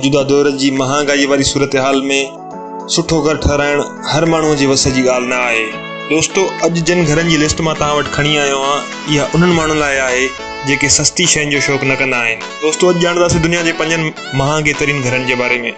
موجوده دور جي مهانگائي واري صورتحال ۾ سٺو گهر ٺهرائڻ هر ماڻهو جي وس جي ڳالهه نه آهي. دوستو اڄ جن گهرن جي لسٽ مان توهان وٽ کڻي آيو آهيان اها انهن ماڻهن لاء آهي جيڪي سستي شين جو شوق نه ڪندا آهن. دوستو اڄ ڄاڻنداسين دنيا جي پنجن مهانگي ترين گهرن جي باري ۾.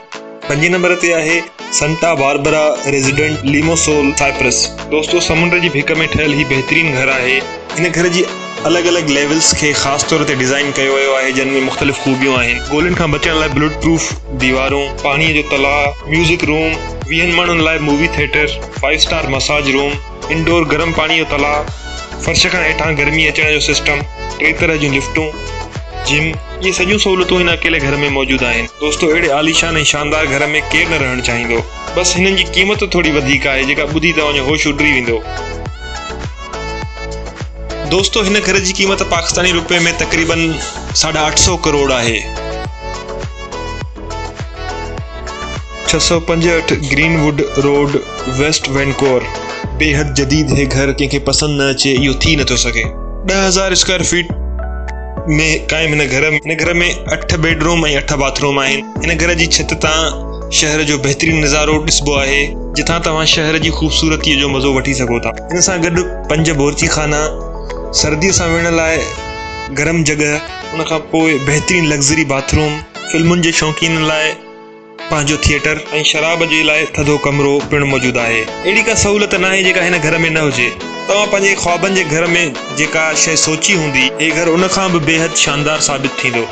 پنجين نمبر تي آهي سنٽا باربرا ريزيڊنٽ ليموسول سائپرس. دوستو سمنڊ جي ڀڪ ۾ ٺهيل هي بهترين گهر آهي. هن گهر جي الڳ الڳ ليولز کي خاص طور تي ڊيزائن ڪيو ويو آهي جن ۾ مختلف خوبيون آهن. گولين کان بچڻ لاء بلٽ پروف ديوارون، پاڻي جو تلاء، ميوزڪ روم، ويهن ماڻهن لاء movie theatre, five star massage room, indoor گرم پاڻي جو تلاء، فرش کان هيٺان گرمي اچڻ جو سسٽم، ٽي طرح جون لفٽون، جم، اهي سڄيون سهولتون هن اڪيلي گهر ۾ موجود آهن. دوستو اهڙي عاليشان ۽ شاندار گهر ۾ ڪير نه رهڻ چاهيندو. بس هنن جي قيمت ٿوري وڌيڪ آهي جيڪا ٻڌي توهان جو هوش اڏري ويندو. دوستو هن گهر جي قيمت پاڪستاني روپي ۾ تقريبن 850 ڪروڙ آهي. 665 Greenwood Road West Vancouver. بيحد جديد هي گهر ڪنهن کي پسند نه اچي اهو ٿي نٿو سگهي. 10,000 اسڪوائر فيٽ ۾ قائم هن گهر هن گهر ۾ اٺ بيڊ روم ۽ اٺ باٿ روم آهن. هن گهر جي ڇت تان شهر جو بهترين نظارو ڏسبو آهي جتان توهان شهر جي خوبصورتي جو مزو وٺي سگهو ٿا. ان سان گڏ پنج بورچي خانا، سردي سان وڙهڻ لاء گرم جڳهه، ان کان پوء بهترين لگزري باٿ روم، فلمن جي شوقينن لاء پنهنجو ٿيٽر ۽ شراب جي لاء ٿڌو ڪمرو پڻ موجود آهي. اهڙي ڪا سهولت ناهي جيڪا هن گهر ۾ نه هجي. توهان پنهنجي خوابن جي گهر ۾ جيڪا شيء سوچي هوندي، هي گهر ان کان به بيحد شاندار ثابت ٿيندو.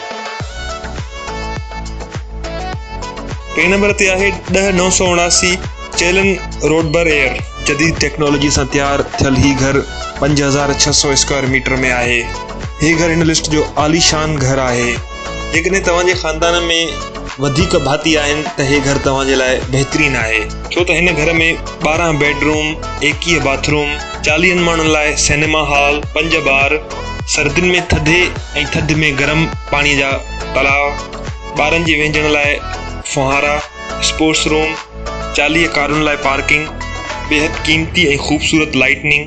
ٽئين نمبر تي آهي 10979 چيلن روڊ بر ايئر. جديد ٽيڪنالاجي سان تيار ٿيل هي گهر 5600 اسڪوائر ميٽر ۾ آهي. هي گهر هن لسٽ جو عاليشان گهر آهي. جيڪڏهن توهان جي خاندان ۾ وڌيڪ ڀاتي آهن ته هي گهر توهان جي لاء بهترين آهي ڇو ته هن گهر ۾ 12 بيڊ روم، 21 باٿ روم، چاليهن ماڻهن لاء سئنيما هال، پنج بار، سردين ۾ ٿڌي ۽ ٿڌ ۾ گرم پاڻي جا تلاء، ٻارن جي وهنجڻ لاء ڦوهارا، اسپورٽس روم، 40 ڪارن لاء پارڪنگ، بيحد قيمتي ۽ خوبصورت لائٽننگ،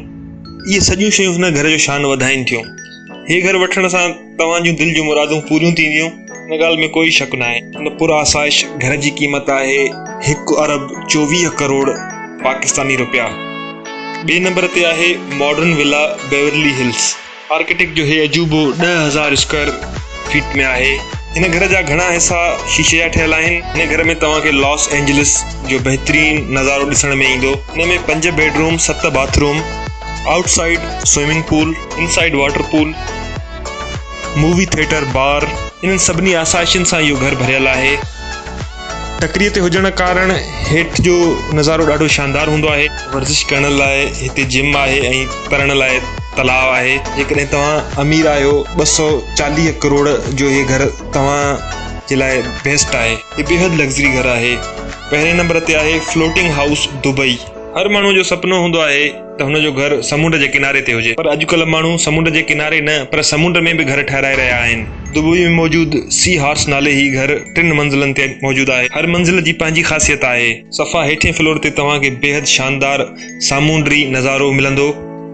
اهي سڄيون شيون هن گهر جو شان وڌائين ٿيون. هي گهر وٺڻ سان توهان جون دل جون مرادون پوريون ٿينديون، ان ڳالهه ۾ ڪوئي شڪ ناهي. هن پرآسائش گهر جي قيمت آهي هڪ ارب 24 ڪروڙ پاڪستاني رپيا. ٻئي نمبر تي آهي ماڊرن ولا بيورلي هلز. آرڪيٽيڪٽ جو هي عجوبو 10,000 اسڪوائر فيٽ ۾ آهي. هن گهر جا گهڻا حصا شيشي جا ٺهيل آهن. هن گهر ۾ توهان کي لاس اينجلس جو بهترين نظارو ڏسڻ ۾ ايندو. هن ۾ پنج bed room, ست bathroom, outside swimming pool, inside water pool, movie theatre, bar, انهن سڀني آسائشن سان اهو گهر ڀريل آهي. ٽڪريء تي هجڻ ڪارڻ هيٺ جو نظارو ڏاڍو شاندار هوندو آهي. ورزش ڪرڻ لاء هتي جم آهي ۽ ترڻ لاء تلاء آهي. جيڪڏهن توهان امير آهيو 240 ڪروڙ جو هي گهر توهان جي لاء بيسٽ آهي. هي بيحد لگزري گهر آهي. پهرين نمبر تي آهي فلوٽنگ هائوس دبئي. هر ماڻهو جو سپنو هوندو آهي ته هن جو گهر سمنڊ جي ڪناري تي هجي پر اڄڪلهه ماڻهو سمنڊ جي ڪناري نه پر سمنڊ ۾ به گهر ٺهرائي رهيا آهن. دبئي ۾ موجود سي هارس نالي هي گهر ٽن منزلن تي موجود آهي. هر منزل جي پنهنجي خاصيت آهي. صفا هيٺين فلور تي توهان کي بيحد شاندار سامونڊري نظارو ملندو.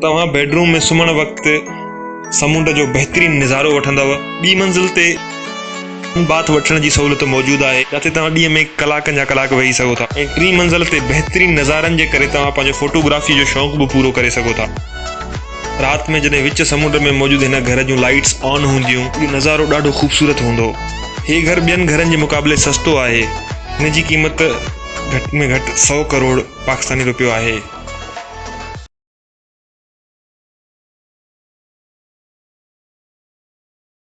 توهان بيڊ روم ۾ سمهڻ وقت سمنڊ جو بهترين نظارو وٺندؤ. ٻي منزل تي. باٿ وٺڻ جي سهولت موجود آهي جاتي توهان ڏينهن ۾ ڪلاڪن جا ڪلاڪ ويهي سگهو ٿا ۽ ٽين منزل تي بهترين نظارن جي ڪري توهان پنهنجو فوٽو گرافي جو شوق به پورو ڪري سگهو ٿا. رات ۾ جڏهن وچ سمنڊ ۾ موجود هن گهر جون لائيٽس آن هونديون اهو نظارو ڏاڍو خوبصورت هوندو. هي گهر ٻين گهرن جي مقابلي سستو آهي. هن جي قيمت گهٽ ۾ گهٽ سئو ڪروڙ پاڪستاني روپيو آهي.